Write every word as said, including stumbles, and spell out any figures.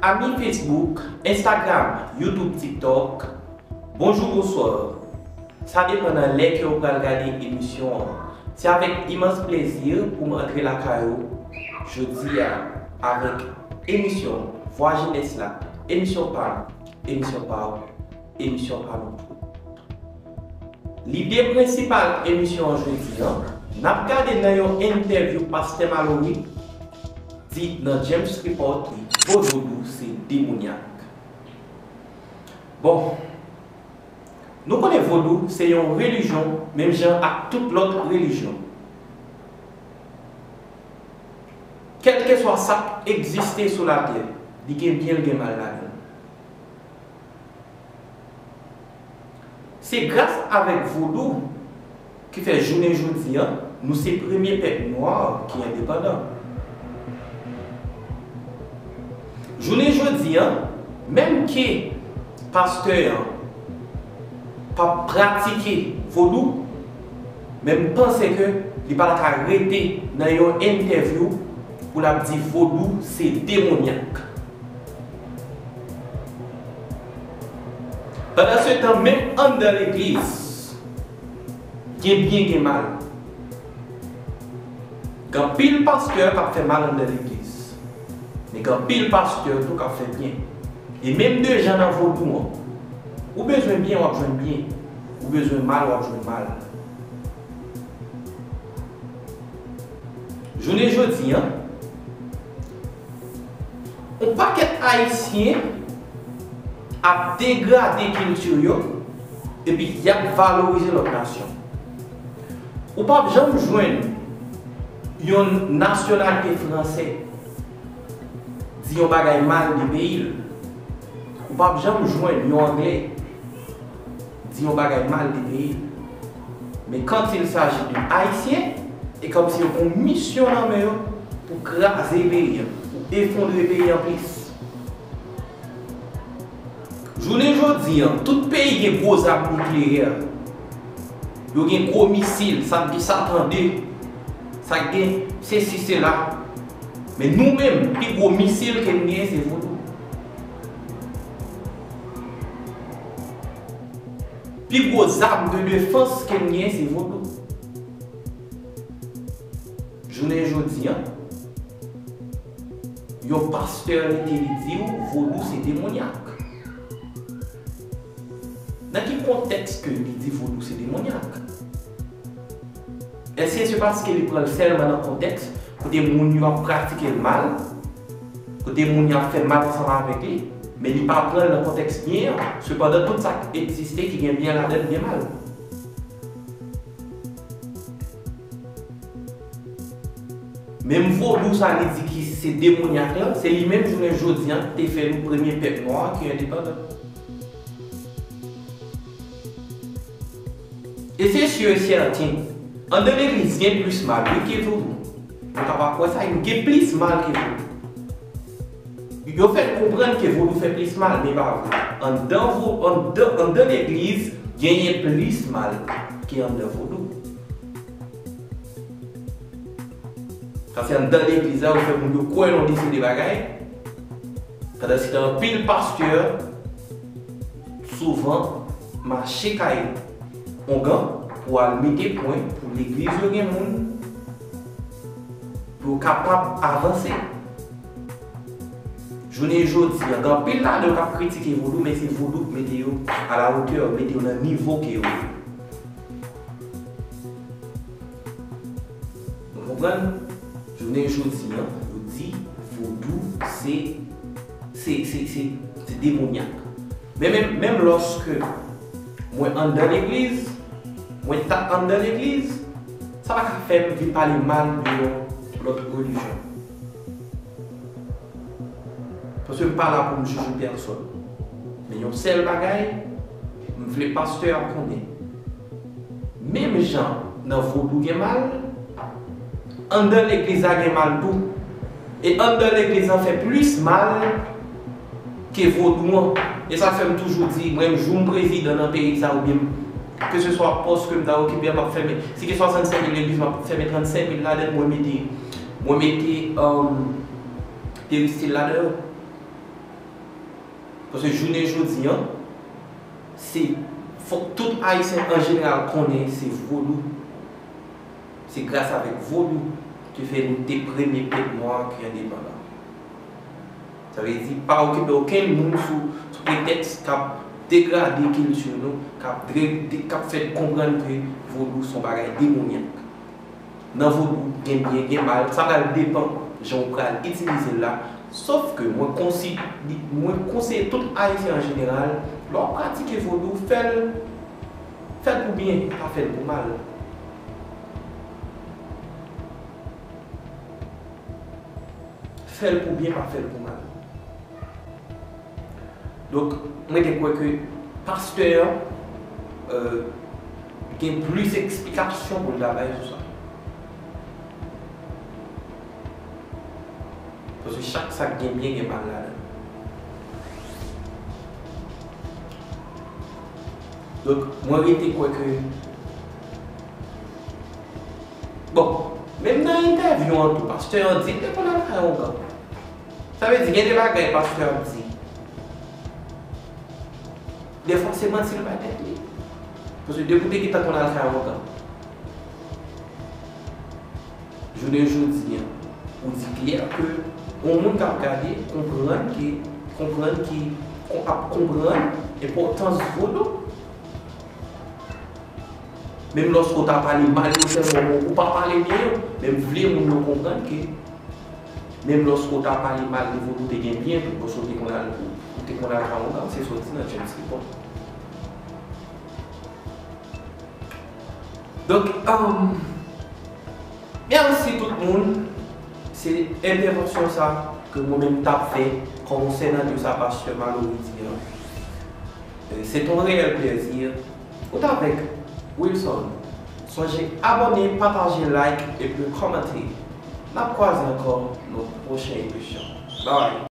Ami Facebook, Instagram, YouTube, TikTok, bonjou, bonswa. Sa depann nan lè ke w pral gade emisyon an. Se avèk imans plezi pou m antre lakay ou jodi a avèk emisyon Vwa Jenès la, emisyon pa m, emisyon pa w, emisyon pa nou tou. Lide prensipal emisyon an jodi an, n ap gade nan yon entèvyou Pastè Malory di nan James Report li, Vodou se demonyak. Bon, nou konnen Vodou se yon relijyon menm jan ak tout lòt relijyon. Kèlkeswa sa k egziste sou latè, li gen byen, l gen mal ladan l. Se gras avèk Vodou ki fè jounen jodi an, nou se premye pèp nwa ki endepandan. Jounen jodi an, menm ke pastè an p ap pratike Vodou, men m panse ke li pa ta ka rete nan yon entèvyou pou l ap di Vodou se demonyak. Pandansetan, menm anndan legliz, gen byen, gen mal. Gen anpil pastè k ap fè mal anndan legliz. Men gen anpil pastè tou k ap fè byen. E menm de jan nan Vodou an, ou bezwen byen, w ap jwenn byen. Ou bezwen mal, w ap jwenn mal. Jounen jodi an, yon pakèt Ayisyen ap degrade kilti yo, epi y ap valorize lòt nasyon. Ou p ap janm jwenn yon nasyonalite fransè di yon bagay mal de peyi l. Ou p ap janm jwenn yon anglè di yon bagay mal de peyi l. Men quand il s'agit de Ayisyen, e kòmsi yo gen yon misyon nan men yo pou kraze peyi an, pou efondre peyi an plis. Jounen jodi an, tout peyi gen gwo zam nikleyè. Yo gen gwo misil, sa k gen sa tande, sa k gen sesi sela. Men nou menm, pi gwo misil ke n genyen se Vodou. Pi gwo zam de defans ke n genyen se Vodou. Jounen jodi an, yon pastè rete li di w Vodou se demonyak. Nan ki kontèks ke li di Vodou se demonyak? Èske se paske li pran l sèlman nan kontèks kote moun yo ap pratike l mal, kote moun yo ap fè mal ansanm avèk li, men li pa pran l nan kontèks byen an? Sepandan, tout sa k egziste ki gen byen ladan l gen mal. Menm Vodou sa li di ki se demonyak lan, se li menm jounen jodi an ki te fè nou premye pèp nwa ki endepandan. E se si e sèten, anndan legliz gen plis mal wi ke Vodou. Nou kapab kwè sa, nou gen plis mal ke Vodou. Yo fè n konprann ke Vodou fè plis mal, men e pa vre. Anndan vo-, anndan, anndan legliz, genyen plis mal ke anndan Vodou. Paske anndan legliz la, yo fè moun yo kwè nan de seri de bagay. Pandansetan, anpil pastè souvan mache kay ongan pou al mete pwen pou legliz yo gen moun, pou yo kapab avanse. Jounen jodi an, gen anpil ladan yo k ap kritike Vodou, men se Vodou k mete yo à la hauteur, mete yo nan nivo ke yo ye. Nou konprann? Jounen jodi an, yo di Vodou se, se, se, se, se demonyak. Men menm, menm lòske mwen anndan legliz, mwen ta anndan legliz, sa pa ka fè m vin pale mal de yon lòt relijyon. Paske m pa la pou m jije pèsòn. Men yon sèl bagay, m vle pastè a konnen. Menm jan nan Vodou gen mal, anndan legliz la gen mal tou. E anndan legliz la fè plis mal ke Vodou an. E sa fè m toujou di, mwen, jou m prezidan nan peyi sa, oubyen m, keseswa pòs ke m ta okipe a, m ap fèmen. Si gen swasannsenk mil legliz, m ap fèmen trannsenk mil ladan l, mwen mete, mwen mete, um, peristil ladan yo. Paske jounen jodi an, se, fòk tout Ayisyen an jeneral konnen se vodou. Se gras avèk vodou ki fè nou te premye pèp nwa ki endepandan. Sa vle di, pa okipe okenn moun sou, sou pretèks k ap degrade kilti nou, k ap dre-, de-, k ap fè konprann ke vodou se yon bagay demonyak. Nan vodou, gen byen, gen mal, sa pral depann jan ou pral itilize l la. Sof ke mwen konsi-, mwen konseye tout Ayisyen an jeneral, lè w ap pratike vodou, fè l, fè l pou byen, pa fè l pou mal. Fè l pou byen, pa fè l pou mal. Donk, mwen te kwè ke pastè an, euh, gen plis eksplikasyon pou l ta bay sou sa. Paske chak sa k gen byen, gen mal ladan l. Donk, mwen rete kwè ke, bon, menm nan entèvyou an tou, pastè an di l te konn al kay ongan. Sa vle di, gen de bagay pastè ap di, dèfwa se manti l bay tèt li. Paske depi w te gentan konn al kay ongan, jounen jodi an, ou di klè ke yon moun k ap gade konprann ke, konprann ki, kon-, ap konprann enpòtans vodou. Menm lòske w ta pale mal yo sèlman, ou pa pale byen yo, men m vle moun yo konprann ke menm lòske w ta pale mal de vodou, te gen byen tou, paske w te konn al, ou te konn al kay ongan, se sa w di nan James Ripon. Donk, um, mèsi tout moun. Se entèvansyon sa ke mwen menm m t ap fè konsènan de sa pastè Malory di an. Euh, c'est un réel plaisir. Ou t avèk Wilson. Sonje abòne, pataje, like epi kòmante. N ap kwaze ankò nan pwochen emisyon. Bye!